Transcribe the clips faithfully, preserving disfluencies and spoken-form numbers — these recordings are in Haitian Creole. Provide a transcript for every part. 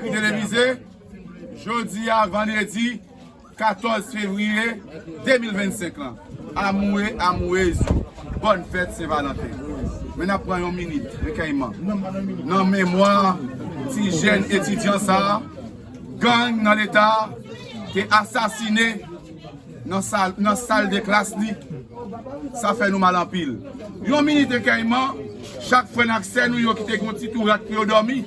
Televize, jodi a, vandredi katòz fevriye de mil vennsenk lan. Amoure, amourez, bòn fèt Sen Valanten. Men n ap pran yon minit rekèyman nan memwa ti jèn etidyan sa a, gang nan Leta te asasine nan sal, nan sal de klas li. Sa fè nou mal anpil. Yon minit rekèyman, chak frè n ak sè nou yo ki te gen yon ti tou rak pou yo dòmi,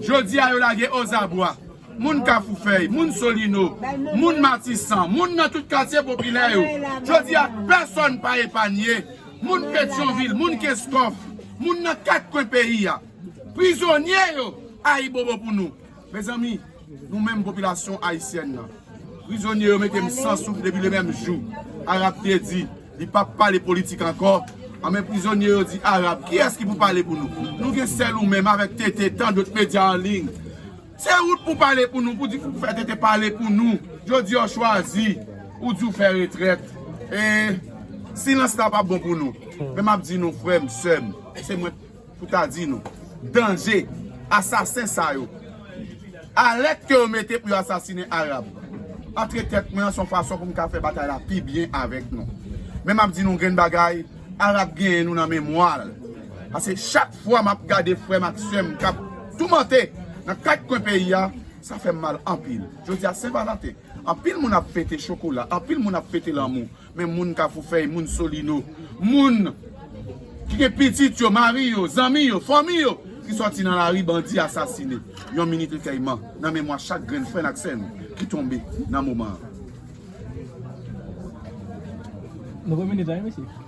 jodi a yo lage ozabwa. Moun Kafoufèy, moun Solino, moun Matisan, moun nan tout katye popilè yo. Jodi a, pèsòn pa epanye. Moun Petyonvil, moun Kenskòf, moun nan kat kwen peyi a. Prizonye yo, ayibobo pou nou. Mezanmi, nou menm popilasyon ayisyèn nan, prizonye yo mete m san souf depi le menm jou. Arab te di li p ap pale politik ankò. Anben, prizonye yo di Arab, kiyès ki pou pale pou nou? Nou gen sèl ou menm avèk T T, tan dòt medya an liy. Se ou pou pale pou nou, pou di, pou fè T T pale pou nou. Jodi a w chwazi, ou di w fè retrèt. E silans la p ap bon pou nou. Men m ap di nou, frè m, sè m, se mwen pou ta di nou, danje asasen sa yo, alèt ke yo mete pou yo asasinen Arab, antre tèt mwen an, se yon fason pou m ka fè batay la pi byen avèk nou. Men m ap di nou grenn bagay, Arab genyen nou nan memwa l. Paske chak fwa m ap gade frè m ak sè m k ap toumante nan kat kwen peyi a, sa fè m mal anpil. Jodi a Sen Valanten, anpil moun ap fete chokola, anpil moun ap fete lanmou. Men moun Kafoufèy, moun Solino, moun ki gen pitit yo, mari yo, zanmi yo, fanmi yo, ki sòti nan lari, bandi asasine. Yon minit rekèyman nan memwa chak grenn frè n ak sè n ki tonbe nan moman an. Nou gen minit la, wi, mesye.